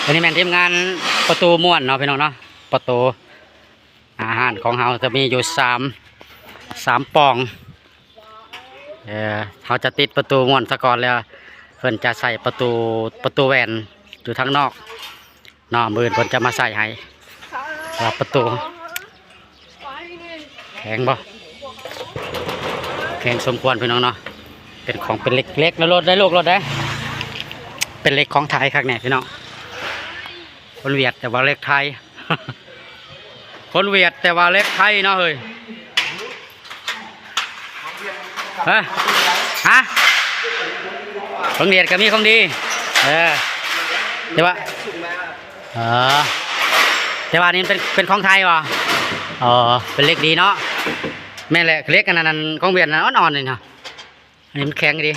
ອັນນີ້ແມ່ນທີມງານປະຕູມ່ວນເນາະ ພີ່ນ້ອງເນາະ. ປະຕູ ອາຫານຂອງເຮົາຈະມີຢູ່ສາມ ສາມປ່ອງ. ເອີ ເຮົາຈະຕິດປະຕູມ່ວນສາກ່ອນ ແລ້ວເພິ່ນຈະໃສ່ປະຕູ ປະຕູແຫວນຢູ່ທາງນອກເນາະ. ມື້ອື່ນເພິ່ນຈະມາໃສ່ໃຫ້ ວ່າປະຕູ ແຂງບໍ່? ແຂງສົມຄວນ ພີ່ນ້ອງເນາະ. ເປັນຂອງ ເປັນເຫຼັກ ເຫຼັກ ແລ້ວລົດໄດ້ລູກ ລົດໄດ້ ເປັນເຫຼັກຂອງໄທຄັກແນ່ ພີ່ນ້ອງ. ຄົນຫວຽດແຕ່ວ່າເຫຼັກໄທ ຄົນຫວຽດແຕ່ວ່າເຫຼັກໄທເນາະເຮີ້ຍ. ເອີ ຮະ? ຂອງຫວຽດກໍມີຂອງດີ. ເອີ ແຕ່ວ່າ ເອີ ແຕ່ວ່ານີ້ມັນເປັນ ເປັນຂອງໄທບໍ່? ອໍ ເປັນເຫຼັກດີເນາະ. ແມ່ນແຫຼະ ເຫຼັກອັນນັ້ນ ຂອງຫວຽດນັ້ນອ່ອນໆ ນີ້ນະ. ອັນນີ້ມັນແຂງດີ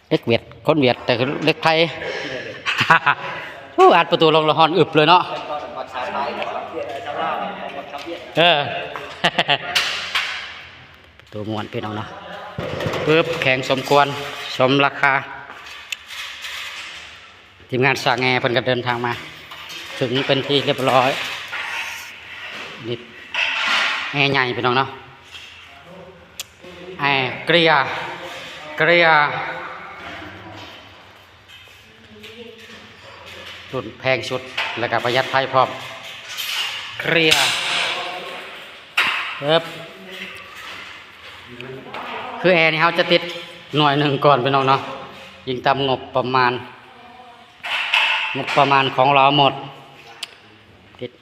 ເຫຼັກຫວຽດ ຄົນຫວຽດ ແຕ່ເຫຼັກໄທ. ໂອ້ ອັດປະຕູລົງລະຮ້ອນອຶບເລີຍເນາະ. ເອີ ປະຕູມ່ວນ ພີ່ນ້ອງເນາະ. ປຶບ ແຂງສົມຄວນ ສົມລາຄາ. ທີມງານຊ່າງແອເພິ່ນກໍເດີນທາງມາເຖິງເປັນທີ່ຮຽບຮ້ອຍ. ນີ້ແອໃຫຍ່ ພີ່ນ້ອງເນາະ. ແອເກລຍ ເກລຍ ລຸ້ນແພງສຸດ ແລ້ວກໍປະຢັດໄຟພ້ອມ. ເກລຍ ເອີບ ຄືແອນີ້ເຮົາຈະຕິດໜ່ວຍໜຶ່ງກ່ອນ ພີ່ນ້ອງເນາະ. ອີງຕາມງົບປະມານ ງົບປະມານຂອງລາວໝົດ ຕິດ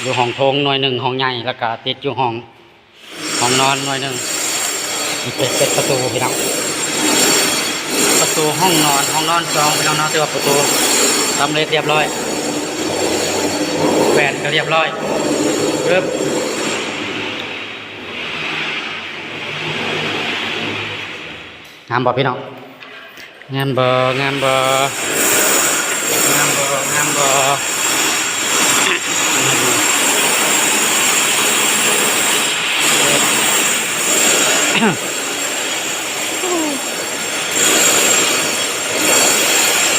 ຢູ່ຫ້ອງໂຖງໜ່ວຍໜຶ່ງ ຫ້ອງໃຫຍ່ ແລ້ວກະຕິດຢູ່ຫ້ອງ ຫ້ອງນອນໜ່ວຍໜຶ່ງ. ນີ້ເປັນ ເປັນປະຕູ ພີ່ນ້ອງ ປະຕູຫ້ອງນອນ ຫ້ອງນອນສອງ ພີ່ນ້ອງເນາະ. ຖືວ່າປະຕູສຳເລັດຮຽບຮ້ອຍ ແຫວນກໍຮຽບຮ້ອຍ. ປຶບ ງາມບໍ່ ພີ່ນ້ອງ? ງາມບໍ່? ງາມບໍ່? ງາມບໍ່? ງາມບໍ່?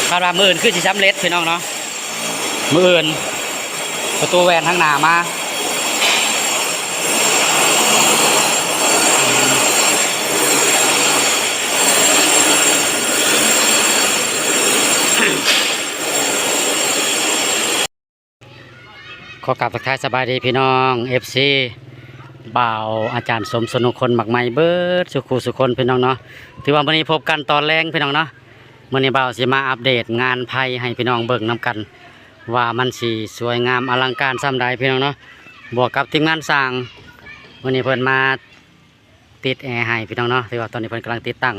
ຄາດວ່າມື້ອື່ນຄືຊິສຳເລັດ ພີ່ນ້ອງເນາະ. ມື້ອື່ນປະຕູແຫວນທາງໜ້າມາ. ຂໍກາບທັກທາຍສະບາຍດີພີ່ນ້ອງ ເອັຟຊີ ບ່າວອາຈານສົມ ສະໜຸກ ຄົນໝາກໄມ້ ເບິດສູ່ຄູ່ສູ່ຄົນ ພີ່ນ້ອງເນາະ. ຖືວ່າມື້ນີ້ພົບກັນຕອນແລງ ພີ່ນ້ອງເນາະ. ມື້ນີ້ບ່າວຊິມາອັບເດດງານໄຟໃຫ້ພີ່ນ້ອງເບິ່ງນຳກັນ ວ່າມັນຊິສວຍງາມອະລັງການສ່ຳໃດ ພີ່ນ້ອງເນາະ. ບວກກັບທີມງານຊ່າງ ມື້ນີ້ເພິ່ນມາຕິດແອໃຫ້ ພີ່ນ້ອງເນາະ. ຖືວ່າຕອນນີ້ເພິ່ນກຳລັງຕິດຕັ້ງ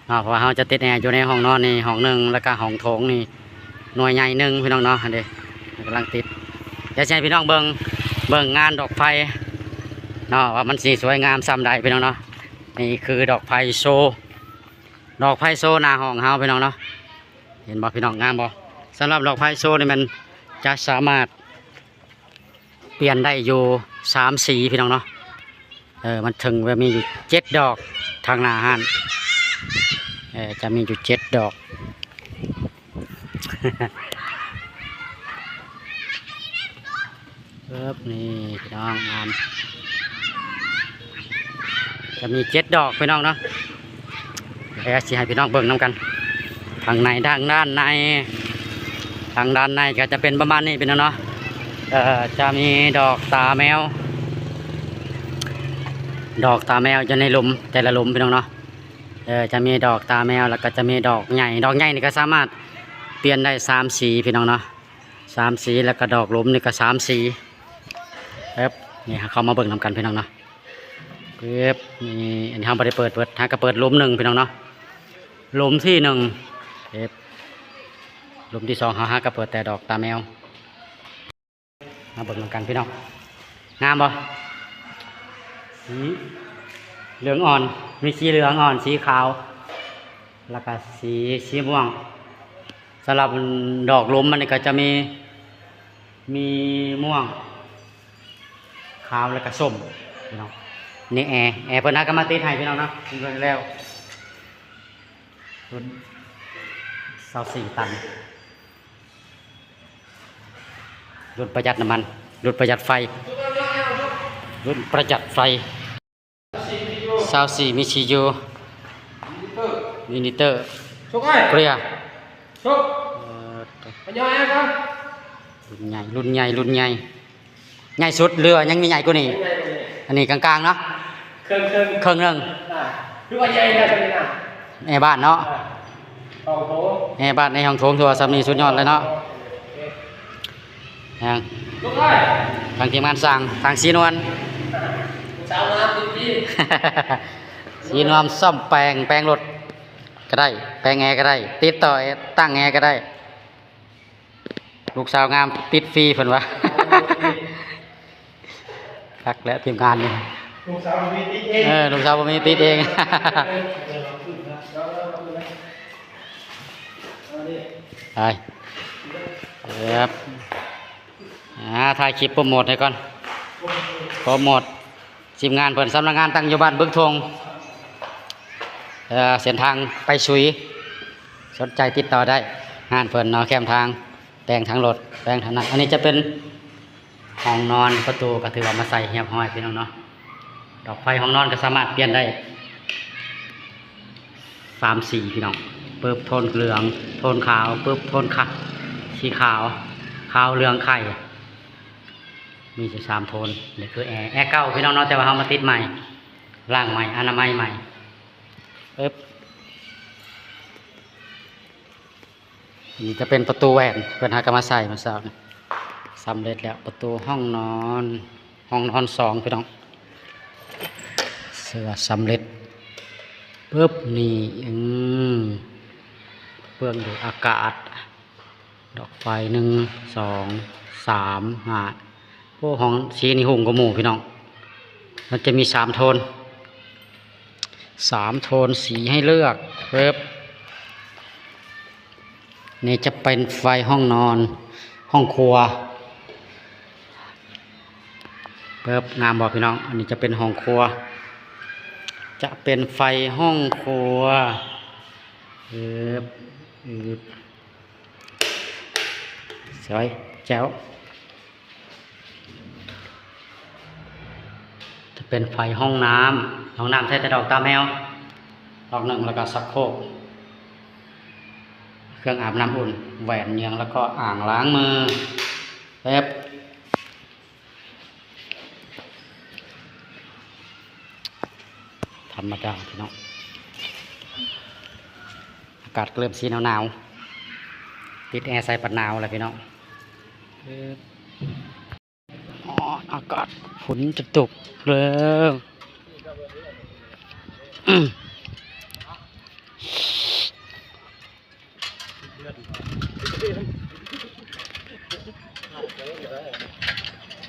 ເນາະ ເພາະວ່າເຮົາຈະຕິດແອຢູ່ໃນຫ້ອງນອນນີ້ຫ້ອງໜຶ່ງ ແລ້ວກະຫ້ອງໂຖງນີ້ໜ່ວຍໃຫຍ່ໜຶ່ງ ພີ່ນ້ອງເນາະ. ອັນນີ້ກຳລັງຕິດ ດຽວຊິໃຫ້ພີ່ນ້ອງເບິ່ງ ເບິ່ງງານດອກໄຟເນາະ ວ່າມັນຊິສວຍງາມສ່ຳໃດ ພີ່ນ້ອງເນາະ. ນີ້ຄືດອກໄຟໂຊ ດອກໄຟໂຊໜ້າຫ້ອງເຮົາ ພີ່ນ້ອງເນາະ. ເຫັນບໍ່ພີ່ນ້ອງ ງາມບໍ່? ສຳລັບດອກໄຟໂຊນີ້ແມ່ນຈະສາມາດປ່ຽນໄດ້ຢູ່ສາມສີ ພີ່ນ້ອງເນາະ. ເອີ ມັນເຖິງວ່າມີຢູ່ເຈັດດອກທາງໜ້າຮ້ານ ເອີ ຈະມີຢູ່ເຈັດດອກ. ເອີບ ນີ້ພີ່ນ້ອງ ງາມ ຈະມີເຈັດດອກ ພີ່ນ້ອງເນາະ. ແລ້ວຊິໃຫ້ພີ່ນ້ອງເບິ່ງນຳກັນ ທາງໃນ ທາງດ້ານໃນ ທາງດ້ານໃນກໍຈະເປັນປະມານນີ້ ພີ່ນ້ອງເນາະ. ເອີ ຈະມີດອກຕາແມວ ດອກຕາແມວຢູ່ໃນຫຼຸມ ແຕ່ລະຫຼຸມ ພີ່ນ້ອງເນາະ. ເອີ ຈະມີດອກຕາແມວ ແລ້ວກໍຈະມີດອກໃຫຍ່ ດອກໃຫຍ່ນີ້ກໍສາມາດປ່ຽນໄດ້ສາມສີ ພີ່ນ້ອງເນາະ. ສາມສີ ແລ້ວກໍດອກຫຼຸມນີ້ກໍສາມສີ. ເອີບ ນີ້ເຮົາເຂົ້າມາເບິ່ງນຳກັນ ພີ່ນ້ອງເນາະ. ປຶບ ນີ້ ອັນນີ້ເຮົາບໍ່ໄດ້ເປີດເບິດ ເຮົາກໍເປີດຫຼຸມໜຶ່ງ ພີ່ນ້ອງເນາະ. ຫຼຸມທີໜຶ່ງ ເອີບ ຫຼຸມທີສອງ ເຮົາຫາກໍເປີດແຕ່ດອກຕາແມວ. ມາເບິ່ງນຳກັນ ພີ່ນ້ອງ ງາມບໍ່? ສີເຫຼືອງອ່ອນ ມີສີເຫຼືອງອ່ອນ ສີຂາວ ແລ້ວກໍສີ ສີມ່ວງ. ສຳລັບດອກຫຼຸມມັນນີ້ກໍຈະມີ ມີມ່ວງ ຂາວ ແລ້ວກໍສົ້ມ ພີ່ນ້ອງ. ນີ້ແອ ແອເພິ່ນຫາກໍມາຕິດໃຫ້ ພີ່ນ້ອງເນາະ. ເບິ່ງແລ້ວ ເພິ່ນ ຊາວສີ່ຕັນ. ລຸ້ນປະຢັດນ້ຳມັນ, ລຸ້ນປະຢັດໄຟ, ລຸ້ນປະຢັດໄຟ. ຊາວສີ່ມີຊີຢູ ມີນິເຕີ ເກລັຽ ລຸ້ນໃຫຍ່ ລຸ້ນໃຫຍ່ ລຸ້ນໃຫຍ່. ໃຫຍ່ສຸດ ຫຼືວ່າຍັງມີໃຫຍ່ກວ່ານີ້? ອັນນີ້ກາງໆເນາະ ເຄິ່ງໆ ເຄິ່ງໜຶ່ງ. ອ່າ ຄືວ່າໃຫຍ່ແລ້ວຊະນີ້ນະ ແອບ້ານເນາະ. ອ່າ ຫ້ອງໂຖງ ແອບ້ານ ໃນຫ້ອງໂຖງ ຖືວ່າສ່ຳນີ້ສຸດຍອດແລ້ວເນາະ. ໂອເຄ ທາງທີມງານຊ່າງ ທາງສີນວນ ອ່າ ສາວງາມດີ ສີນວນ ສ້ອມແປງ ແປງລົດກໍໄດ້ ແປງແອກໍໄດ້ ຕິດຕໍ່ແອ ຕັ້ງແອກໍໄດ້. ລູກສາວງາມຕິດຟຣີເພິ່ນວ່າ. ຄັກແຫຼະທີມງານນີ້ ລູກສາວບໍ່ມີຕິດເອງ. ເອີ ລູກສາວບໍ່ມີຕິດເອງ. ໄປ ເອີ ອ່າ ຖ່າຍຄລິບໂປຣໂມດໃຫ້ກ່ອນ ໂປຣໂມດ ທີມງານເພິ່ນ ສຳນັກງານຕັ້ງຢູ່ບ້ານບຶກທົ່ງ ເອີ ເສັ້ນທາງໄປສຸຍ ສົນໃຈຕິດຕໍ່ໄດ້ ຮ້ານເພິ່ນເນາະ ແຄມທາງ ແປງທາງລົດ ແປງທາງນັ້ນ. ອັນນີ້ຈະເປັນຫ້ອງນອນ ປະຕູກໍຖືວ່າມາໃສ່ຮຽບຮ້ອຍພີ່ນ້ອງເນາະ. ດອກໄຟຫ້ອງນອນກໍສາມາດປ່ຽນໄດ້ ສາມສີພີ່ນ້ອງ ປຶບ ໂທນເຫຼືອງ ໂທນຂາວ ປຶບ ໂທນຂະ ສີຂາວ ຂາວເຫຼືອງໄຂ່ ມີຢູ່ສາມໂທນ. ນີ້ຄືແອ ແອເກົ່າພີ່ນ້ອງເນາະ ແຕ່ວ່າເຮົາມາຕິດໃໝ່ ລ້າງໃໝ່ ອະນາໄມໃໝ່ ປຶບ. ນີ້ຈະເປັນປະຕູແຫວນ ເພິ່ນຫາກໍມາໃສ່ມື້ເຊົ້ານີ້ ສຳເລັດແລ້ວ. ປະຕູຫ້ອງນອນ ຫ້ອງນອນສອງພີ່ນ້ອງ ເຊື່ອສຳເລັດ ປຶບ ນີ້ ອືມ ເປືອງດູດອາກາດ ດອກໄຟ ໜຶ່ງ ສອງ ສາມ ຫ້າ. ໂອ້ ຫ້ອງສີນີ້ຮຸ່ງກວ່າໝູ່ພີ່ນ້ອງ ມັນຈະມີສາມໂທນ ສາມໂທນສີໃຫ້ເລືອກ ປຶບ. ນີ້ຈະເປັນໄຟຫ້ອງນອນ ຫ້ອງຄົວ ປຶບ ງາມບໍ່ພີ່ນ້ອງ? ອັນນີ້ຈະເປັນຫ້ອງຄົວ ຈະເປັນໄຟຫ້ອງຄົວ ອຶບ ອຶບ ສວຍແຈ້ວ. ຈະເປັນໄຟຫ້ອງນ້ຳ ຫ້ອງນ້ຳໃຊ້ແຕ່ດອກຕາແມວ ດອກໜຶ່ງ ແລ້ວກໍຊັກໂຄກ ເຄື່ອງອາບນ້ຳອຸ່ນ ແຫວນເຍືອງ ແລ້ວກໍອ່າງລ້າງມື ແປັບ ທຳມະດາພີ່ນ້ອງ ອາກາດກໍເລີ່ມຊິໜາວໆ ຕິດແອໃສ່ປາດໜາວແລ້ວພີ່ນ້ອງ. ອາກາດຝົນຈະຕົກແລ້ວ. ເ